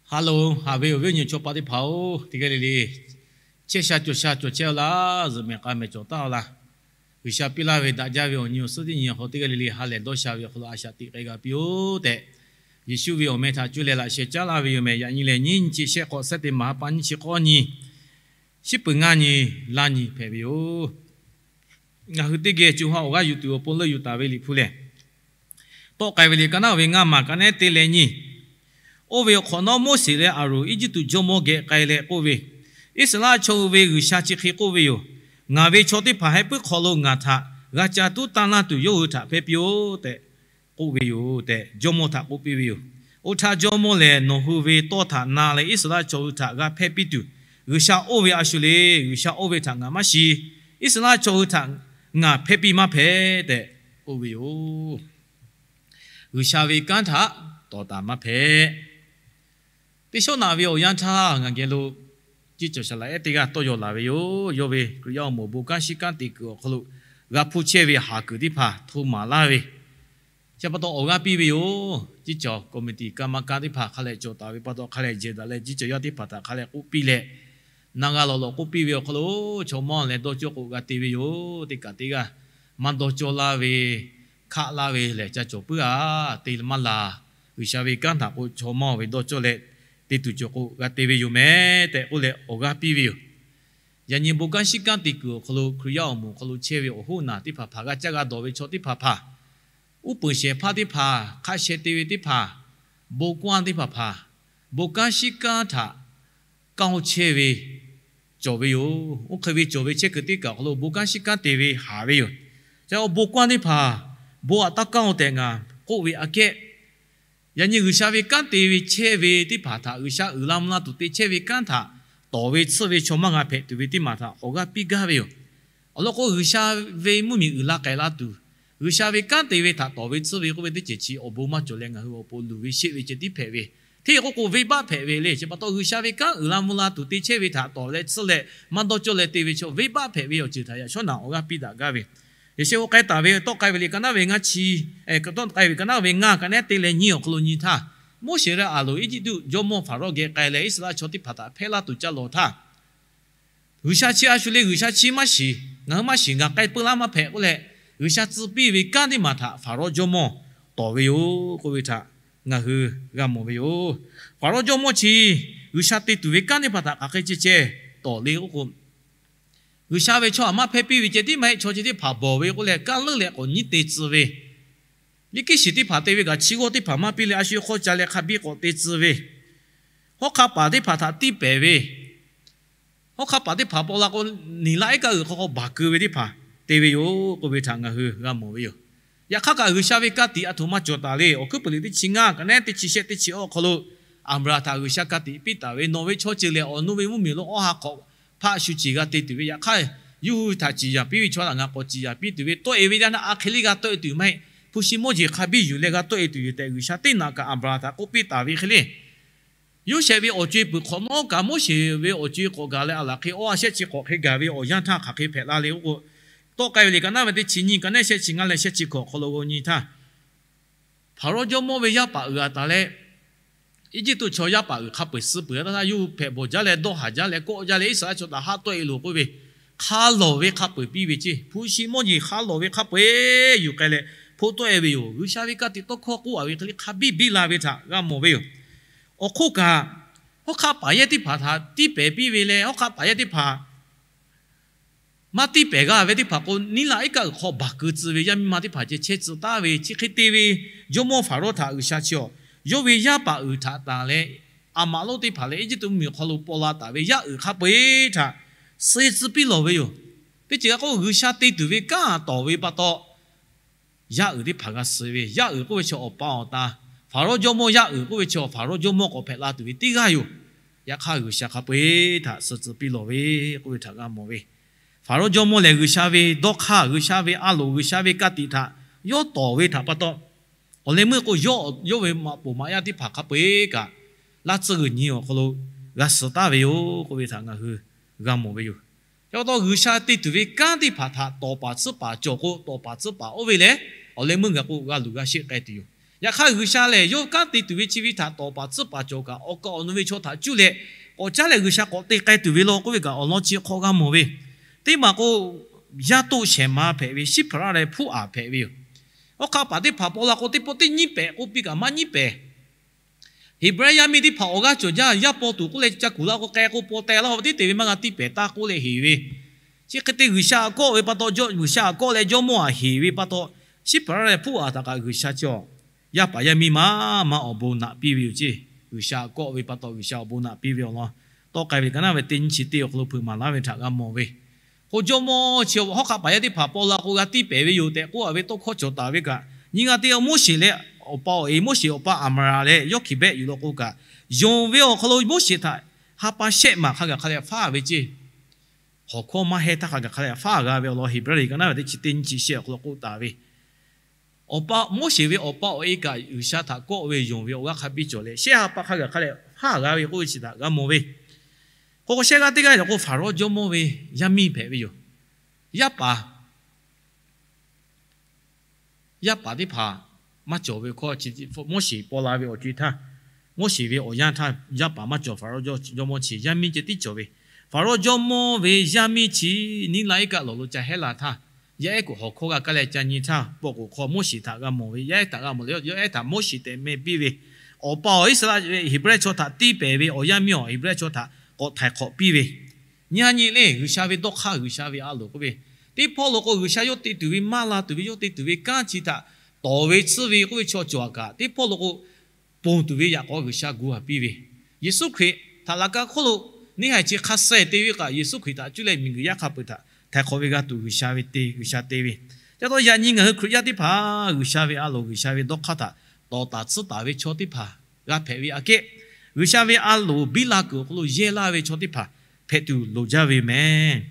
Ha loˬ, haꞈ ve awˬ viˉ awˬ nyi chaw pa teˇ hpaˍ-oˬ, teˇ g'aˇ le le chehˇ sha cawˬ sha cawˬ chehˇ-aw laˇ. Zuhꞈ mehˍ k'a mehˍ cawˬ taˍ-aw laˇ. G'uiˬsha piˇ laˇ ve daꞈ jaˇ ve awˬ nyi awˬ suhˉ teˇ nyi awˬ hk'aw teˇ g'aˇ le le ha lehˬ dawˇ sha ve awˬ hk'aw lo a shaꞈ teꞈ k'ai g'a piˇ-oˆ tehꞈ, Yeˍsuˆ ve awˬ meh htaꞈ cuˇ leh laꞈ sheh caˉ laˇ ve yoˬ mehˍ. Yaꞈ nyi lehˬ, nyiˇ nyi chi shehˆ k'awꞈ sehˉ teˇ maˬ ha pa nyiˇ chi k'awˇ nyi, shiˉ peuˬ ngaˇ nyi, laˇ nyi hpehꞈ ve yoˬ. Ngaˬ hui teˇ geh co ha awˬ g'aˇ yuˬ tuˬ awˬ pon leuˆ yuˬ taˍ ve Liꞈ hpu lehˬ, Tawˆ k'ai ve liꞈ ka naˉ ve ngaˇ maˬ ka nehˉ te leh nyi. Oˇ ve awˬ hk'awꞈ nawˉ, Moˉseˍ leh Aˍronˍ Eˇjiˇtuꞈ jawˇmawˇ geh k'ai leh k'oˆ ve, Iˉsaˍreˍlaˆ chaw hui ve G'uiˬsha chi hk'e k'oˆ ve yoˬ. Ngaˬ ve chaw teˇ hpaˍ heh puiˉ hk'aw lo ngaˬ htaꞈ g'a ca tuˉ tanˇ laˇ tuˬ yawˇ hui htaꞈ hpehˇ piˇ-oˆ tehꞈ k'oˆ ve yoˬ tehꞈ, jawˇmawˇ htaꞈ k'oˆ piˇ ve yoˬ. Oˇ htaˇ jawˇmawˇ lehˬ, Nawˬ hui ve tawˇ htaꞈ na leh Iˉsaˍreˍlaˆ chaw hui htaꞈ g'a hpehˇ piˇ tuˬ, G'uiˬsha oˇ ve a shu le. G'uiˬsha oˇ ve htaꞈ ngaˬ maˇ shiˍ. Iˉsaˍreˍlaˆ chaw hui htaꞈ ngaˬ hpehˇ piˇ maˇ hpehꞈ tehꞈ k'oˆ ve yoˬ. G'uiˬsha ve kanˉ htaꞈ tawˍ taˍ maˇ hpehꞈ. Teˇ shawˉ naꞈ ve awˬ yanˇ htaˇ ngaˬ geh lo ciˇ cawˬ shaˍ laꞈ ehˉ teˇ g'aˇ tawˇ yaw laˬ ve yoˬ. Yawˇ ve Hkriꞈ yaˇ awˬ moˍ bon kanˉ shiˉ kanˉ te kuiˬ awˬ hk'aw lo g'a hpuˇ chehˇ ve haˍ kuiˬ teˇ hpaˍ hto maˍ laˇ ve, chi pa taw awˬ g'aˇ piˇ ve yoˬ. Ciˇ cawˬ committee กรรมการ teˇ hpaˍ hk'a lehˬ cawˬ taˍ ve pa taw, hk'a lehˬ jehˬ daꞈ leh ciˇ cawˬ yaˇ teˇ hpaˍ htaꞈ hk'a lehˬ k'oˆ piˇ leh, na g'a lawˬ lawˬ k'oˆ piˇ ve awˬ hk'aw lo, chaw mawˇ leh dawˇ cawˇ k'o g'a te ve yoˬ. Teˇ kaꞈ teˇ g'aˇ maˇ dawˇ cawˇ laˇ ve, hkaˆ laˇ ve lehˬ ca cawˬ puiˉ-a. Te maˇ laˬ. G'uiˬsha ve kanˉ htaꞈ k'o chaw mawˇ ve dawˇ cawˇ leh te tuˬ cawˬ k'o g'a te ve yoˬ mehˍ tehꞈ k'oˆ leh awˬ g'aˇ piˇ ve yoˬ. Yaꞈ nyi bon kanˉ shiˉ kanˉ te kuiˬ awˬ hk'aw lo Hkriꞈ yaˇ awˬ moˍ awˬ hk'aw lo chehˇ ve awˬ hoˉ naˬ teˇ hpaˍ hpaˍ, g'a caˇ g'a dawˬ ve chaw teˇ hpaˍ hpaˍ, uˉ peunˍ shehˍ hpaˇ teˇ hpaˍ, hk'a sheh te ve teˇ hpaˍ, bon kanˉ teˇ hpaˍ hpaˍ, bon kanˉ shiˉ kanˉ htaꞈ kanˇ oˇ chehˇ ve cawˬ ve yoˬ. Oˇ hk'e ve cawˬ ve chehˇ kuiˬ teˇ kaꞈ awˬ hk'aw lo bon kanˉ shiˉ kanˉ te ve haˍ ve yoˬ. Chi awˬ bon kanˉ teˇ hpaˍ, bon htaꞈ taˇ kanˇ-oˆ tehꞈ ngaˬ k'oˆ ve aꞈ kehˉ, yaꞈ nyi G'uiˬsha ve kanˉ te ve chehˇ ve teˇ hpaˍ htaꞈ G'uiˬsha uiˍ la mvuh la tuˬ te chehˇ ve kanˉ htaꞈ tawˍ ve tsuhˇ ve chaw maˇ g'a hpehꞈ tuˬ ve teˇ maˬ htaꞈ awˬ g'aˇ piˇ gaˇ ve yoˬ. Awˬ lawn k'o, G'uiˬsha ve mvuhˇmiˬ uiˍ la k'ai la tuˬ, G'uiˬsha ve kanˉ te ve htaꞈ tawˍ ve tsuhˇ ve k'oˆ ve teˇ ceuˬ chi awˬ bon maˇ cawˬ leh ngaˬ hui awˬ pon luˬ ve sheˆ ve ceh tiˉ hpehꞈ ve, hteˇ k'oˆ k'o venˇbaˆ hpehꞈ ve le. Chi pa taw G'uiˬsha ve kanˉ uiˍ la mvuh la tuˬ te chehˇ ve htaꞈ tawˍ leh tsuhˇ leh maˇ dawˇ cawˇ leh te ve chaw venˇbaˆ hpehꞈ ve awˬ ceuˬ htaꞈ yaꞈ shawˉ naꞈ awˬ g'aˇ piˇ daꞈ gaˇ ve. Yaꞈ sheh k'o k'ai taˍ ve Tawˆ k'ai ve liꞈ ka naˉ ve ngaˇ chi, Tawˆ k'ai ve ka naˉ ve ngaˇ ka nehˉ te leh nyi awˬ hk'aw lo nyi htaˇ, Moˉseˍ leh Aˍronˍ Eˇjiˇtuꞈ jawˇmawˇ Hpaˍrawˇ geh k'ai leh Iˉsaˍreˍlaˆ chaw teˇ hpaˍ htaꞈ hpehˇ laˇ tuˬ ca lawˬ htaˇ, G'uiˬsha chi a shu le, G'uiˬsha chi maˇ shiˍ, ngaˬ hui maˇ shiˍ, ngaˬ k'ai peu laˇ maˇ hpehꞈ k'oˆ leh, G'uiˬsha tcuh piˇ ve kanˉ teˇ maˬ htaꞈ Hpaˍrawˇ jawˇmawˇ tawˍ ve yoˬ k'oˆ ve htaꞈ ngaˬ hui g'a mawˬ ve yoˬ. Hpaˍrawˇ jawˇmawˇ chi G'uiˬsha te tuˬ ve kanˉ teˇ hpaˍ htaꞈ hk'aˬ hk'e ceh ceh tawˍ le k'oˆ k'o, G'uiˬsha ve chaw htaꞈ maˇ hpehˇ piˇ ve ceh tiˉ maˇ heˆ. Chaw chi teˇ hpaˍ bawˬ ve k'oˆ leh, kaˇ leuˆ leh k'awꞈ nyiˉ te tcuh ve, liꞈ kiˉ shiˍ teˇ hpaˍ te ve kaꞈ chi g'awˇ teˇ hpaˍ maˇ piˇ leh a shu hk'aw ca leh hk'a biˇ k'awꞈ te tcuh ve, hawˉ hk'aˆ paˍ teˇ hpaˍ htaꞈ tiˇ pehˍ ve, hawˉ hk'aˆ paˍ teˇ hpaˍ paw la k'o, niˬ laˇ iˉ kaˆ uiˍ hk'aw k'aw baˬ keu ve teˇ hpaˍ te ve yoˬ k'oˆ ve htaꞈ ngaˬ hui g'a mawˬ ve yoˬ. Yaꞈ hk'aˇ kaꞈ G'uiˬsha ve ka tiꞈ a htoꞈ ma cawˬ taˍ le. Awˬ hkuiˉ puiˍ liꞈ teˇ chi ngaˇ ka nehˉ teˇ chi shehˆ teˇ chi awˬ hk'aw lo, Aˍbraˍhanˍ htaꞈ G'uiˬsha ka tiꞈ piˇ taˍ ve, Nawˬ ve chaw ceuˬ lehˬ awˬ nu ve mvuhˇmiˬ lo awˬ ha hk'awꞈ hpaˆ shu ceˬ g'a te tuˬ ve, yaꞈ hk'aˇ yawˇ hui htaꞈ ciˍ yanˍ piˇ ve chaw htaꞈ ngaˬ k'awꞈ ciˍ yanˍ piˇ tuˬ ve, tawˆ e ve yaˇ naˆ a hk'e le g'a tawˆ e tuˬ maˇ heˆ. Hpu shi mawˇ jeˬ hk'a biˇ yuˬ leh g'a tawˆ e tuˬ yoˬ tehꞈ, G'uiˬsha teˇ naꞈ kaꞈ Aˍbraˍhanˍ htaꞈ k'oˆ piˇ taˍ ve hk'e le, Yoˇsehꞈ ve awˬ co-e peuˬ hk'awꞈ nawˉ kaꞈ Moˉseˍ ve awˬ co-e k'awꞈ gaˬ leh a laˬ hk'e awˬ a shehˆ chi hk'awꞈ hk'e gaˬ ve awˬ yanˇ htaˇ hk'aˬ hk'e hpehꞈ la le k'oˆ k'o, Tawˆ k'ai ve liꞈ ka naˉ ve teˇ chi nyiˇ ka nehˉ shehˆ chi ngaˇ leh shehˆ chi hkawꞈ hk'aw lo nyi htaˇ, Hpaˍrawˇ jawˇmawˇ ve yaˇ paˍ uiˍ a taˍ leh, Eˇjiˇtuꞈ chaw yaˇ paˍ uiˍ hk'a peu-eˬ suh peuˬ a taˇ htaˇ, yawˇ hui hpehꞈ bawˬ jaˇ leh dawˇ haˍ jaˇ leh kawˆ jaˇ leh Iˉsaˍreˍlaˆ chaw htaꞈ haˆ tawˆ e loˬ k'oˆ ve, hk'a lawˬ ve hk'a peu-eˬ piˇ ve ceˇ. Hpu shi mawˇ jeˬ hk'a lawˬ ve hk'a peu-eˬ yuˬ k'ai leh hpoˆ tawˆ e ve yoˬ. G'uiˬsha ve ka tiꞈ tawˇ hkawˇ k'oˆ a ve hk'e le hk'a biˇ biˇ la ve htaꞈ g'a mawˬ ve yoˬ. Awˬ hk'oˆ kaꞈ, hawˉ hk'aˆ paˍ yehˇ teˇ hpaˍ htaꞈ tiˇ pehˍ piˇ ve leh, hawˉ hk'aˆ paˍ yehˇ teˇ hpaˍ maˇ tiˇ pehˍ g'a ve teˇ hpaˍ k'o, niˉ laˇ iˉ kaˆ uiˍ hk'aw baˬ keu tcuh ve yaˇ miˇ ma teˇ hpaˍ ceh chehˇ tcuh taˍ ve, chi hk'e te ve jawˇmawˇ Hpaˍrawˇ htaꞈ G'uiˬsha chi awˬ, yawˇ ve yaˇ paˍ uiˍ htaꞈ tanˬ leh, Aˍmaꞈ lonˉ teˇ hpaˍ leh Eˇjiˇtuꞈ mvuhˇmiˬ awˬ hk'aw lo paw la taˍ ve yaˇ uiˍ hk'a peu-eˬ htaꞈ suh tcuh piˇ lawˬ ve yoˬ. Teˇ ceuˬ g'a k'o, G'uiˬsha te tuˬ ve kanˉ tawˍ ve pa taw, yaˇ uiˍ teˇ hpaˍ g'a suh ve, yaˇ uiˍ k'oˆ ve chi awˬ pa awˬ ta, Hpaˍrawˇ jawˇmawˇ yaˇ uiˍ k'oˆ ve chi Hpaˍrawˇ jawˇmawˇ k'awꞈ hpehꞈ la tuˬ ve teˇ g'aˇ yoˬ. Yaꞈ hk'aˇ, G'uiˬsha hk'a peu-eˬ htaꞈ suh tcuh piˇ lawˬ ve k'oˆ ve htaꞈ g'a mawˬ ve, Hpaˍrawˇ jawˇmawˇ lehˬ, G'uiˬsha ve dawˇ hk'aˇ, G'uiˬsha ve a loˍ, G'uiˬsha ve ka tiꞈ htaꞈ yawˇ tawˍ ve htaꞈ pa taw, awˬ leh meuˇ k'o, yawˇ yawˇ ve maꞈ poˍ maꞈ yaˇ teˇ hpaˍ hk'a peu-eˬ kaꞈ, laˇ tcuhˇ g'uiˬ nyi awˬ hk'aw lo g'a suh taˍ ve yoˬ k'oˆ ve htaꞈ ngaˬ hui g'a mawˬ ve yoˬ. Chi pa taw, G'uiˬsha te tuˬ ve kanˉ teˇ hpaˍ htaꞈ tawˍ paˍ tsuhˇ paˍ cawˬ k'o, tawˍ paˍ tsuhˇ paˍ oˇ ve lehˬ, awˬ leh meuˇ gaˬ k'o g'a luˬ g'a sheˆ k'ai tuˬ yoˬ. Yaꞈ hk'aˇ, G'uiˬsha lehˬ yawˇ kanˉ te tuˬ ve chi ve htaꞈ tawˍ paˍ tcuhˉ paˍ cawˬ kaꞈ, awˬ kaˍ awˬ nu ve chaw htaꞈ cuˇ leh k'awꞈ caˉ leh G'uiˬsha k'awꞈ te k'ai tuˬ ve law k'oˆ ve kaꞈ awˬ lawn chi hk'aw g'a mawˬ ve. Teˇ maˬ k'o, yaˇ toˆ shehˍ ma hpehꞈ ve, Shiˉhpaˍraˆ leh Hpuˉaˍ hpehꞈ ve yoˬ. Hawˉ hk'aˆ paˍ teˇ hpaˍ paw la k'o, teˇ pawˆ teˇ nyiˉ pehꞈ k'oˆ piˇ kaꞈ maˇ nyiˉ pehˍ. Heˍbrehˇ yaˇ miˇ teˇ hpaˍ awˬ g'aˇ cawˬ jaˇ, yaˇ paw tuˬ k'oˆ leh ca kuˬ la k'o, k'ai k'o paw teh laˇ ve tiˉ te ve maˇ g'a tiˇ pehˍ taˇ k'oˆ leh heˍ ve. Chi hk'e te G'uiˬsha aꞈ kawˆ ve pa taw, G'uiˬsha aꞈ kawˆ leh jawˇmawˇ aꞈ heˍ ve pa taw, Shiˉhpaˍraˆ leh Hpuˉaˍ htaꞈ kaꞈ G'uiˬsha chi awˬ yaˇ paˍ yaˇ miˇ maˇ maˇ awˬ bon naꞈ piˇ ve yoˬ ceˇ. G'uiˬsha aꞈ kawˆ ve pa taw G'uiˬsha awˬ bon naꞈ piˇ ve awˬ lawn tawˆ k'ai ve. Kaꞈ naˉ ve teˇ nyiˇ chi teˇ awˬ hk'aw lo hpeuꞈ maˍ laˇ ve htaꞈ g'a mawˬ ve. K'o, jawˇmawˇ chi hawˉ hk'aˆ paˍ yaˇ teˇ hpaˍ paw la k'o g'a tiˇ pehˍ ve yoˬ tehꞈ k'oˆ a ve tawˇ hkawˇ cawˬ taˍ ve kaꞈ, nyi g'a te Moˉseˍ leh awˬ pa awˬ e, Moˉseˍ awˬ pa Aˍmaˍraˍ leh Yawˇhkiˍbehˆ yuˬ law k'o kaꞈ, yonˍ ve awˬ hk'aw lo Moˉseˍ htaꞈ ha pa shehˆ maˬ hk'a gaˬ hk'a leh faˉ ve ceˇ. Hawˬ hkawˇ maˇ hehnˇ htaˇ hk'a gaˬ hk'a leh faˉ g'a ve awˬ lawn Heˍbrehˇ liꞈ kaꞈ naˉ ve teˇ chi teˇ nyiˇ chi shehˆ awˬ hk'aw lo k'oˆ taˍ ve, awˬ pa Moˉseˍ ve awˬ pa awˬ e kaꞈ G'uiˬsha htaꞈ kawˆ ve yonˍ ve awˬ g'aˇ hk'a biˇ cawˬ leh, shehˆ ha pa hk'a gaˬ hk'a leh faˉ g'a ve k'oˆ ve chi htaꞈ g'a mawˬ ve. K'o, k'o shehˆ g'aˇ teˇ g'aˇ lehˬ k'o, Faˍrawˇ jawˇmawˇ ve yaˇ miˇ hpehꞈ ve yoˬ. Yaˇ paˍ yaˇ paˍ teˇ hpaˍ maˇ cawˬ ve hkawˇ chi, Moˉseˍ paw la ve awˬ co-e htaˇ, Moˉseˍ ve awˬ yanˇ htaˇ yaˇ paˍ maˇ cawˬ, Faˍrawˇ jawˇmawˇ chi yaˇ miˇ ceh tiˉ cawˬ ve. Faˍrawˇ jawˇmawˇ ve yaˇ miˇ chi Niˇlaˆ iˉ kaˆ lawˬ lo ca hehˉ la htaˇ, yaˇ ehˉ k'oˍ hawˬ hkawˇ g'a kaˇ leh ca nyi htaˇ, pawˆ k'oˍ hk'aw Moˉseˍ htaꞈ g'a mawˬ ve, yaˇ ehˉ htaꞈ g'a mawˬ leh, yaˇ ehˉ htaꞈ Moˉseˍ tehꞈ meh piˇ ve, awˬ pa awˬ Iˉsaˍreˍlaˆ ve Heˍbrehˇ chaw htaꞈ tiˇ pehˍ ve awˬ yaˇ miˇ awˬ Heˍbrehˇ chaw htaꞈ k'awꞈ htaiˍ hk'awꞈ piˇ ve. Nyi ha nyi le, G'uiˬsha ve dawˇ hk'aˇ, G'uiˬsha ve a loˍ k'oˆ ve, teˇ hpawˇ lo k'o G'uiˬsha yawˇ te tuˬ ve, maˇ la tuˬ ve, yawˇ te tuˬ ve kanˉ chi htaꞈ tawˍ ve tsuhˇ ve k'oˆ ve chaw cawˬ a kaꞈ, teˇ hpawˇ lo k'o ponˬ tuˬ ve yaꞈ k'aw G'uiˬsha gu a piˇ ve. Yeˍsuˆ Hkriꞈ htaꞈ laꞈ ka hk'oˆ lo neˇ haiˬ chi hk'a suh te ve kaꞈ, Yeˍsuˆ Hkriꞈ htaꞈ cuˇ leh miˬguiˬ yaˇ hk'a peu-eˬ htaꞈ htaiˍ hk'awꞈ ve g'a tuˬ G'uiˬsha ve te, G'uiˬsha te ve. Ca taw yaꞈ nyi ngaˬ hui Hkriꞈ yaˇ teˇ hpaˍ G'uiˬsha ve a loˍ, G'uiˬsha ve dawˇ hk'aˇ htaꞈ tawˍ taˍ tsuhˇ taˍ ve chaw teˇ hpaˍ g'a hpehꞈ ve aꞈ kehˉ, G'uiˬsha ve a loˍ biˇ la kuiˬ awˬ hk'aw lo yehˇ laˇ ve chaw teˇ hpaˍ hpehꞈ tuˬ loˍ jaˇ ve yoˬ meh.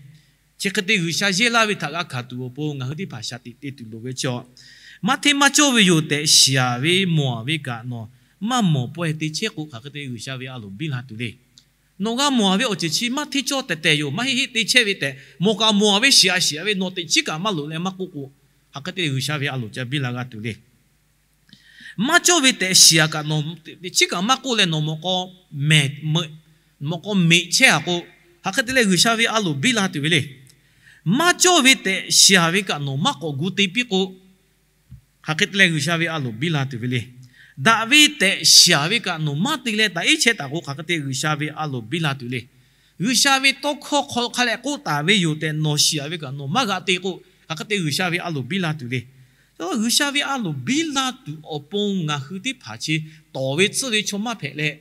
Chi hk'e te G'uiˬsha yehˇ laˇ ve htaꞈ g'a hkanˍ tuˬ awˬ pon ngaˬ hui teˇ hpaˍ shaˍ tiꞈ te tuˬ loˍ ve chi a, maˇ hteˇ maˇ cawˇ ve yoˬ tehꞈ shiˍ ve mawˬ ve kaꞈ nawˬ maˇ mawˬ pawehˇ te chehˇ k'o, hk'aˬ hk'e te G'uiˬsha ve a loˍ biˇ la tuˬ le. Nawˬ g'a mawˬ ve awˬ ceuˬ chi maˇ hteˇ cawˇ tehˬ tehˬ yoˬ, maˇ heˆ heˆ te chehˇ ve tehꞈ mawˬ kaꞈ mawˬ ve shiˍ a shiˍ ve nawˬ teꞈ chiˉ kaꞈ maˇ loꞈ leh maˇ k'oˆ k'o, hk'aˬ hk'e te G'uiˬsha ve a loˍ ca biˇ la g'a tuˬ le. Maˇ cawˇ ve tehꞈ shiˍ a kaꞈ nawˬ teꞈ chiˉ kaꞈ maˇ k'oˆ leh nawˬ mawꞈ k'aw meꞈ chehˇ a k'o, hk'aˬ hk'e te leh G'uiˬsha ve a loˍ biˇ la tuˬ ve le. Maˇ cawˇ ve tehꞈ shiˍ a ve kaꞈ nawˬ maˇ k'awꞈ gu te piˇ k'o, hk'aˬ hk'e te leh G'uiˬsha ve a loˍ biˇ la tuˬ ve le. Daꞈ ve tehꞈ shiˍ a ve kaꞈ nawˬ maˇ te leh taꞈ iˉ chehˇ taˍ k'o, hk'aˬ hk'e te G'uiˬsha ve a loˍ biˇ la tuˬ le. G'uiˬsha ve tawˇ hkawˇ hk'aw hk'a leh k'oˆ taˍ ve yoˬ tehꞈ nawˬ shiˍ a ve kaꞈ nawˬ maˇ g'aꞈ te k'o, hk'aˬ hk'e te G'uiˬsha ve a loˍ biˇ la tuˬ le. G'uiˬsha ve a loˍ biˇ la tuˬ awˬ pon ngaˬ hui teˇ hpaˍ chi tawˍ ve tsuhˇ ve chaw maˇ hpehꞈ leh,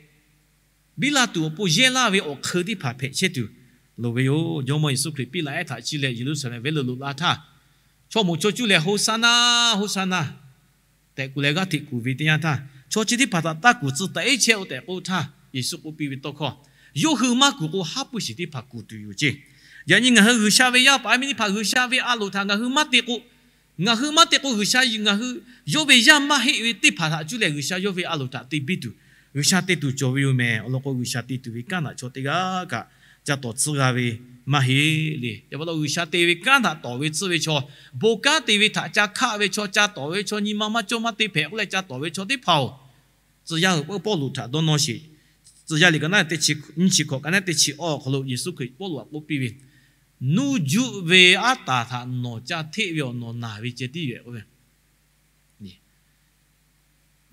biˇ la tuˬ awˬ pon yehˇ laˇ ve awˬ hk'eun teˇ hpaˍ hpehꞈ chehˇ tuˬ loˍ ve yoˬ. Jawˇmawˇ Yeˍsuˆ Hkriꞈ piˇ laꞈ ehˉ htaꞈ ciˇ leh Yeˍruˆsaˍlehnˍ venˇ lo loꞈ la htaˇ, chaw moˍ chaw cuˇ leh Hoˍsaˍnaˆ, Hoˍsaˍnaˆ tehꞈ kuˬ leh g'aˇ hteꞈ kuˬ ve teˇ yanˇ htaˇ, chaw chi teˇ hpaˍ htaꞈ taˇ kuˬ tcuh taꞈ iˉ chehˇ-oˆ tehꞈ k'oˆ htaˇ, Yeˍsuˆ k'oˆ piˇ ve tawˇ hkawˇ, yawˇ hui maˇ kuˬ k'o, haˉ pui shiˍ teˇ hpaˍ kuˬ tuˬ yoˬ ceˇ. Yaꞈ nyi ngaˬ hui G'uiˬsha ve yaˇ paˍ yaˇ miˇ teˇ hpaˍ G'uiˬsha ve a loˍ htaꞈ ngaˬ hui maˇ te k'o, ngaˬ hui maˇ te k'o, G'uiˬsha ngaˬ hui yawˇ ve yaˇ maˇ heˆ ve teˇ hpaˍ htaꞈ cuˇ leh G'uiˬsha yawˇ ve a loˍ htaꞈ te piˇ tuˬ, G'uiˬsha te tuˬ cawˬ ve yoˬ meh. Awˬ lawn k'o, G'uiˬsha te tuˬ ve kanˉ htaꞈ chaw teˇ g'aˇ kaꞈ ca tawˍ tsuhˇ g'a ve maˇ heˆ le. Yaꞈ pa taw G'uiˬsha te ve kanˉ htaꞈ tawˍ ve tsuhˇ ve chaw, bon kanˉ te ve htaꞈ ca hkaˆ ve chaw, ca tawˍ ve chaw, nyi ma maˇ cawˇ maˇ te hpehꞈ k'oˆ leh ca tawˍ ve chaw teˇ hpaˍ-oˬ, tcuh yaˇ hui Pawˇluꞈ htaꞈ dawˇ nawˇ sheˍ. Tcuh yaˇ liꞈ ka naˉ teˇ chi nyiˇ chi hkawꞈ ka naˉ teˇ chi awˇ awˬ hk'aw lo Yeˍsuˆ Hkriꞈ Pawˇluꞈ htaꞈ k'oˆ piˇ ve, nuˇ juˆ ve aˉ taˍ htaꞈ nawˬ ca hteˆ ve awˬ nawˬ naˬ ve ceh tiˉ yoˬ k'oˆ ve.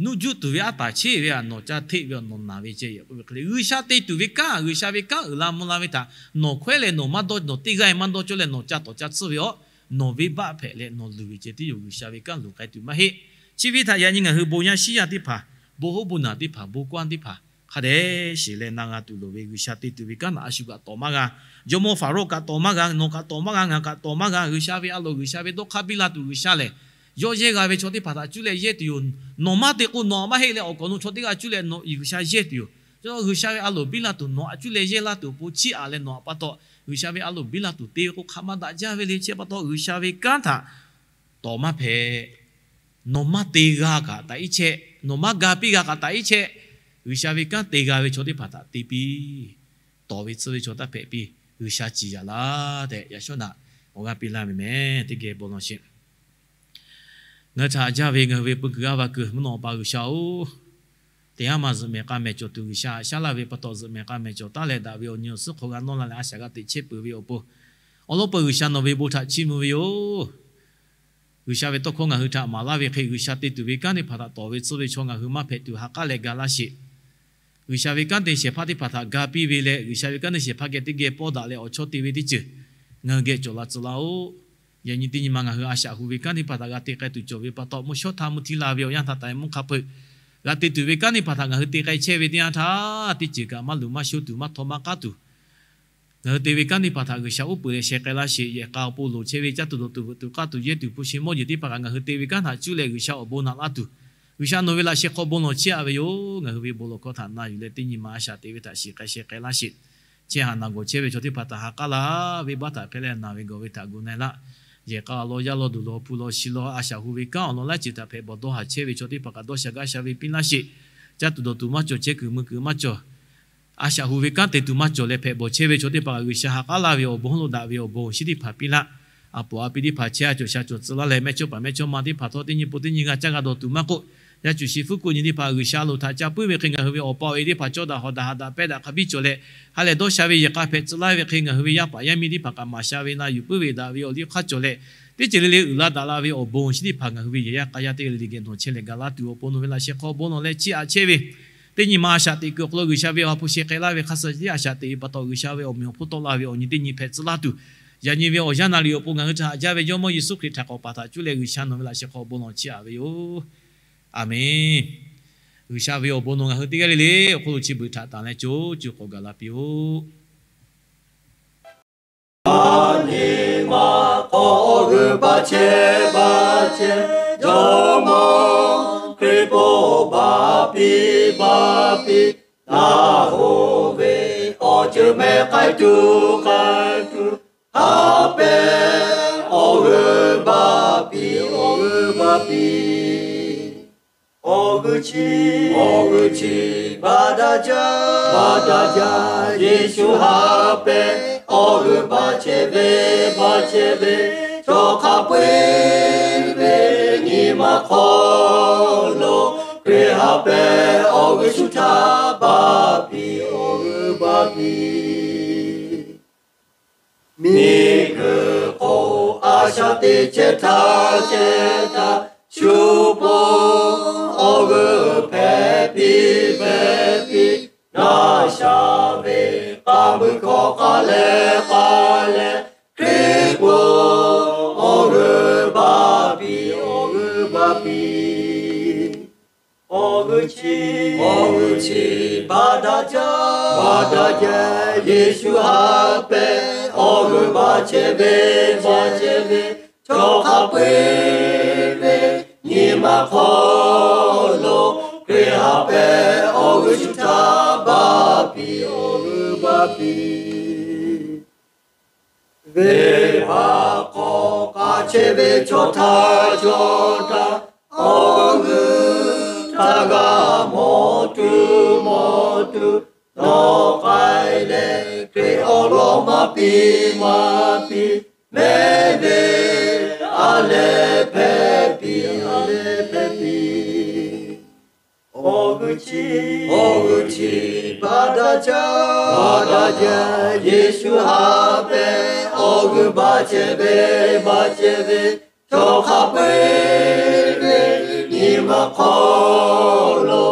Nuˇ juˆ tuˬ ve aˉ taˍ cheˇ ve htaꞈ nawˬ ca hteˆ ve awˬ nawˬ naˬ ve ceh yoˬ k'oˆ ve hk'e le. G'uiˬsha te tuˬ ve kanˉ, G'uiˬsha ve kanˉ uiˍ la mvuh la ve htaꞈ nawˬ hkawehˉ leh nawˬ maˇ dawˇ, nawˬ teˇ g'aˇ maˇ dawˇ cawˇ leh nawˬ ca tawˍ ca tsuhˇ ve awˬ, nawˬ venˇbaˆ hpehꞈ leh nawˬ luˬ ve ceh tiˉ yoˬ. G'uiˬsha ve kanˉ luˬ k'ai tuˬ maˇ heˆ. Chi ve htaꞈ yaꞈ nyi ngaˬ hui bon yaˇ shiˉ yaˇ teˇ hpaˍ, bon hoˉ bon naˬ teˇ hpaˍ, bon kawˇ teˇ hpaˍ hk'a dehꞈ shiˍ leh na g'a tuˬ loˍ ve. G'uiˬsha te tuˬ ve kanˉ htaꞈ a shu kaꞈ tawˍ maˇ g'a. Jawˇmawˇ Faˍrawˇ kaꞈ tawˍ maˇ g'a, nawˬ kaꞈ tawˍ maˇ g'a, ngaˬ kaꞈ tawˍ maˇ g'a. G'uiˬsha ve a loˍ, G'uiˬsha ve dawˇ hk'aˇ biˇ la tuˬ G'uiˬsha lehˬ, yawˇ yehˇ g'a ve chaw teˇ hpaˍ htaꞈ cuˇ leh yehˇ tuˬ yoˬ. Nawˬ maˇ te k'o, nawˬ htaꞈ maˇ heˆ leh awˬ kaˍ awˬ nu chaw teˇ g'aˇ cuˇ leh G'uiˬsha yehˇ tuˬ yoˬ. G'uiˬsha ve a loˍ biˇ la tuˬ nawˬ htaꞈ cuˇ leh yehˇ laˇ tuˬ awˬ pon chiˇ aꞈ leh nawˬ htaꞈ pa taw G'uiˬsha ve a loˍ biˇ la tuˬ te ve k'o, hk'aˬ ma daꞈ jaˇ ve le. Chi pa taw G'uiˬsha ve kanˉ htaꞈ tawˍ maˇ hpehꞈ. Nawˬ maˇ te g'a kaꞈ taꞈ iˉ chehˇ, nawˬ maˇ ga piˇ g'a kaꞈ taꞈ iˉ chehˇ. G'uiˬsha ve kanˉ te g'a ve chaw teˇ hpaˍ htaꞈ te piˇ. Tawˍ ve tsuhˇ ve chaw taˇ hpehꞈ piˇ. G'uiˬsha ciˍ yaꞈ laˇ tehꞈ yaꞈ shawˉ naꞈ awˬ g'aˇ piˇ laˇ ve meh. Teˇ geh bon law sheˍ. Ngaˬ hui htaꞈ haꞈ jaˇ ve ngaˬ hui ve peu kuiˬ g'aˇ va kuiˬ mvuhˇ naw pa G'uiˬsha-oˬ, teˇ yanˇ ma zuhꞈ mehˍ k'ai mehˍ cawˬ tuˬ G'uiˬsha haꞈ shaˉ laˇ ve pa taw, zuhꞈ mehˍ k'ai mehˍ cawˬ taˉ leh daꞈ ve awˬ nyi awˬ suhˉ hk'aw g'a nawˇ la leh a shaꞈ g'a teꞈ chehˇ peuˬ ve awˬ pon, awˬ lawn peu G'uiˬsha nawˬ ve bon htaꞈ chiˇ mvuh ve yoˬ. G'uiˬsha ve tawˇ hkawˇ ngaˬ hui htaꞈ maˍ laˇ ve hk'e, G'uiˬsha te tuˬ ve kanˉ teˇ hpaˍ htaꞈ tawˍ ve tcuhˇ ve chaw ngaˬ hui maˇ hpehꞈ tuˬ ha k'aˉ leh ga laˇ sheˍ. G'uiˬsha ve kanˉ te shehˍ hpaˇ teˇ hpaˍ htaꞈ ga piˇ ve leh, G'uiˬsha ve kanˉ te shehˍ hpaˇ geh teˇ geh pawˇ daꞈ leh awˬ chawˇ te ve teˇ ceuˬ ngaˬ hui geh cawˬ la tcuh laˇ-oˆ. Yaꞈ nyi teˇ nyi ma ngaˬ hui a shaꞈ hu ve kanˉ teˇ hpaˍ htaꞈ g'a te k'ai tuˬ cawˬ ve pa taw, mvuhˇ shawˉ htaˇ mvuhˇ htiˇ la ve awˬ yanˇ htaꞈ taˍ mvuhˇ hk'a peu-eˬ g'a te tuˬ ve kanˉ teˇ hpaˍ htaꞈ ngaˬ hui te k'ai chehˇ ve teˇ yanˇ htaˇ, teˇ ceuˬ kaꞈ maˇ luˬ maˇ shoˉ tuˬ, maˇ htaw maˇ k'aˉ tuˬ, ngaˬ hui te ve kanˉ teˇ hpaˍ htaꞈ G'uiˬsha uˉ peunˍ leh sheh k'ai laˇ sheˍ. Yehˬ k'a awˬ pon loˍ chehˇ ve caˇ tuˬ dawˬ tuˬ veuꞈ tuˬ k'aˇ tuˬ yehˇ tuˬ hpu shi mawˇ jeˬ teˇ hpaˍ kaꞈ ngaˬ hui te ve kanˉ htaꞈ cuˇ leh G'uiˬsha awˬ bon naꞈ laˇ tuˬ, G'uiˬsha nawˬ ve laꞈ sheh hk'aw bon lawˬ chiˇ aꞈ ve yoˬ. Ngaˬ hui ve bon lawˬ hkawˇ htaꞈ na yuˬ leh teˇ nyi ma a shaꞈ teꞈ ve htaꞈ shiˍ k'ai sheh k'ai laˇ sheˍ. Chehˇ haꞈ naˬ gawˬ chehˇ ve chaw teˇ hpaˍ htaꞈ ha k'aˉ laˇ, venˇbaˆ htaꞈ hk'e leh naˬ ve gawˬ ve htaꞈ gu na-e laˇ. Yehˬ k'a law yaˇ law duˬ law hpu law shi law a shaꞈ hu ve kanˉ awˬ lawn laiˉ ceuˬ htaꞈ hpehꞈ bawˬ dawˇ haˍ chehˇ ve chaw teˇ hpaˍ kaꞈ dawˇ sha gaˇ sha ve piˇ laˇ sheˍ. Caˇ tuˬ dawˬ tuˬ maˇ cawˬ, chehˇ kuiˬ mui kuiˬ maˇ cawˬ, a shaꞈ hu ve kanˉ te tuˬ maˇ cawˬ leh hpehꞈ bawˬ chehˇ ve chaw teˇ hpaˍ kaꞈ G'uiˬsha ha k'aˉ laˇ ve awˬ bon hawˉ lo daꞈ ve awˬ bon awˬ shinˉ teˇ hpaˍ piˇ laˇ. A poˍ a pi teˇ hpaˍ chehˇ a cawˬ sha cawˬ tcuh laˇ leh, mehˇchawˇpaˍ mehˇchawˇma teˇ hpaˍ htawˇ teˇ nyi po teˇ nyi g'a caˇ g'a dawˬ tuˬ maˇ k'oˆ, yaˇ cuˬ shi fuˉ kuˆ nyi teˇ hpaˍ G'uiˬsha loˍ htaꞈ ca puiˉ ve hk'e ngaˬ hui ve awˬ pa awˬ e teˇ hpaˍ cawˇ daꞈ hawˍ daꞈ haꞈ daꞈ pehˇ daꞈ hk'a biˇ cawˬ leh, ha lehˬ dawˇ sha ve yehˬ k'a hpehꞈ tcuh laˇ ve hk'e ngaˬ hui ve yaˇ paˍ yaˇ miˇ teˇ hpaˍ kaꞈ maˍ sha ve na yuˬ puiˉ ve daꞈ ve awˬ liˇ hk'aˇ cawˬ leh, teˇ ceuˬ le le uiˍ la daꞈ la ve awˬ bon awˬ shinˉ teˇ hpaˍ ngaˬ hui ve yehˬ yaˇ k'a yaˇ teˇ g'aˇ le le geh nawˬ chehˇ leh ga laˇ tuˬ awˬ pon nawˬ ve laꞈ sheh hk'aw bon lawˬ leh chiˇ aꞈ chehˇ ve, teˇ nyi ma a shaꞈ teꞈ kuiˬ awˬ hk'aw lo G'uiˬsha ve awˬ ha hpu sheh k'ai laˇ ve hk'a suh tiˉ a shaꞈ teꞈ ve pa taw, G'uiˬsha ve awˬ meꞈ awˬ hponˇ tawˆ la ve awˬ nyi teˇ nyi hpehꞈ tcuh laˇ tuˬ, yaꞈ nyi ve awˬ yanˇ naˍ riˍ awˬ pon ngaˬ hui htaꞈ haꞈ jaˇ ve Jawˇmawˇ Yeˍsuˆ Hkriꞈ htaꞈ k'awꞈ paˍ htaꞈ cuˇ leh G'uiˬsha nawˬ ve laꞈ sheh hk'aw bon lawˬ chiˇ aꞈ ve yoˬ. Aˬmenˍ. G'uiˬsha ve awˬ bon nawˬ ngaˬ hui teˇ g'aˇ le le awˬ hk'oˆ lo chi beuꞈ htaꞈ tanˍ leh co co k'awꞈ gaˬ la piˇ-oˆ. Nyi ma hk'aw awˬ g'euˆ baˆ chehˇ baˆ chehˇ, Jawˇmawˇ Hkriꞈ po baˬ piˇ baˬ piˇ, naˬ hoꞈ ve awˬ ceuˬ meh k'ai tuˬ k'ai tuˬ, ha pehˇ awˬ g'euˆ baˆ piˇ awˬ g'euˆ baˆ piˇ. Awˬ g'euˆ chi, awˬ g'euˆ chi baˬ daꞈ jaˇ, baˬ daꞈ jaˇ. Yeˍsuˆ ha pehˇ awˬ g'euˆ baˆ chehˇ ve, baˬ chehˇ ve, chaw hk'a peu-eˬ ve nyi ma hk'aw lo Hkriꞈ ha pehˇ awˬ g'euˆ shu htaˇ baˬ piˇ awˬ g'euˆ baˆ piˇ. Miˬguiˬ hk'oˆ a shaꞈ teꞈ chehˇ htaˇ chehˇ htaˇ, shu po awˬ g'euˆ hpehꞈ piˇ hpehꞈ piˇ, naˆ sha ve k'a mui hkawˇ k'a leh k'a leh, Hkriꞈ po awˬ g'euˆ baˆ piˇ awˬ g'euˆ baˆ piˇ. Awˬ g'euˆ chi, awˬ g'euˆ chi baˬ daꞈ jaˇ, baˬ daꞈ jaˇ. Yeˍsuˆ ha pehˇ awˬ g'euˆ baˆ chehˇ ve, baˆ chehˇ ve, chaw hk'a peu-eˬ ve nyi ma hk'aw lo Hkriꞈ ha pehˇ awˬ g'euˆ shu htaˇ baˬ piˇ awˬ g'euˆ baˆ piˇ. Venˇbaˆ hk'aw k'a chehˇ ve chaw htaˇ chaw htaˇ, awˬ g'euˆ htaˇ g'a mawˬ tuˬ mawˬ tuˬ, nawˬ k'ai leh Hkriꞈ awˬ lawn maˇ piˇ maˇ piˇ, mehˉ ve a leh hpehꞈ piˇ a leh hpehꞈ piˇ. Awˬ g'euˆ chi, awˬ g'euˆ chi baˬ daꞈ jaˇ, baˬ daꞈ jaˇ. Yeˍsuˆ ha pehˇ awˬ g'euˆ baˆ chehˇ ve, baˆ chehˇ ve, chaw hk'a peu-eˬ ve nyi ma hk'aw lo